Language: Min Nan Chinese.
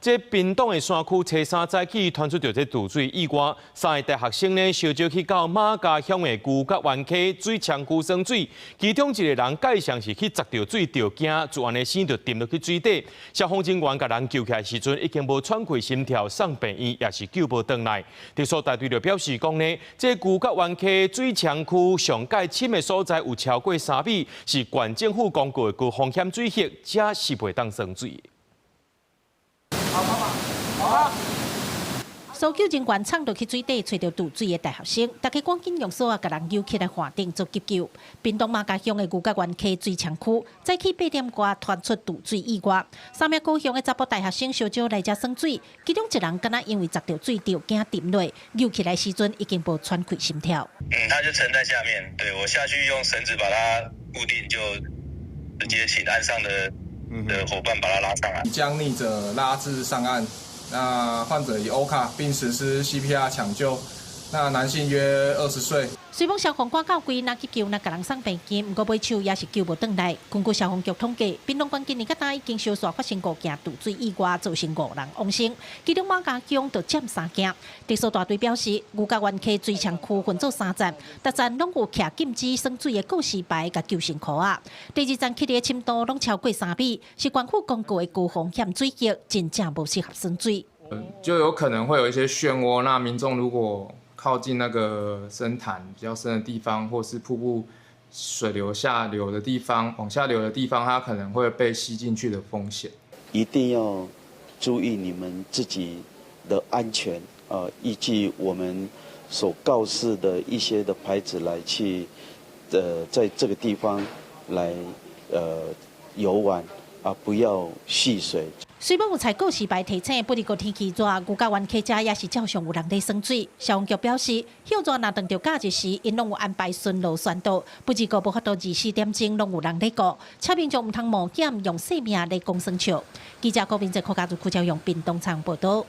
這屏東的山區初三早起傳出著這墮水意外，三个大學生呢相招去到馬家鄉的牛角灣溪水戕區耍水，其中一个人蓋上是去砸著水著驚，就按呢生就沉落去水底。消防人員共人救起來時陣，已經無喘氣心跳，送病院也是救無轉來。特搜大隊就表示講呢，這牛角灣溪水戕區上蓋深的所在有超過3米，是縣政府公告的高風險水域，這是袂當耍水。好，好。搜救人員衝落去水底，揣著墮水的大學生，大家趕緊用索仔共人揪起來岸頂做急救。屏東馬家鄉的牛角灣溪水戕區，早起8點外傳出墮水意外，三名高雄的查埔大學生相招來遮耍水，其中一人敢若因為砸著水著驚沉落，揪起來時陣已經無喘氣心跳。嗯，他就沉在下面，對，我下去用繩子把它固定，就直接請岸上的夥伴把他拉上來。將溺者拉至上岸。那患者已 OHCA 並實施 CPR 搶救。那男性約20歲。雖罔消防趕到規若急救，若共人送病院，毋過尾手也是救無轉來。根據消防局統計，屏東縣今年到今已經相續發生五件墮水意外，造成五人往生，其中馬家鄉就佔三件。特搜大隊表示，牛角灣溪水戕區分做三站，逐站攏有徛禁止耍水的告示牌佮救生箍仔。第二站起的深度攏超過3米，是縣府公告的高風險水域，真正無適合耍水。就有可能會有一些漩渦，那民眾如果靠近那個深潭比較深的地方，或是瀑布水流下流的地方，往下流的地方，它可能會被吸進去的風險。一定要注意你們自己的安全啊！依據我們所告示的一些的牌子來去，在這個地方來遊玩啊，不要戲水。雖罔有採告示牌提醒，不過天氣熱，牛角灣溪遮也是照常有人咧耍水。消防局表示，歇熱若當著假日時，𪜶攏有安排巡邏宣導，不過無法度24點鐘攏有人咧顧，請民眾毋通冒險用性命咧講耍笑。記者郭明哲、柯家如、柯昭用屏東採訪報導。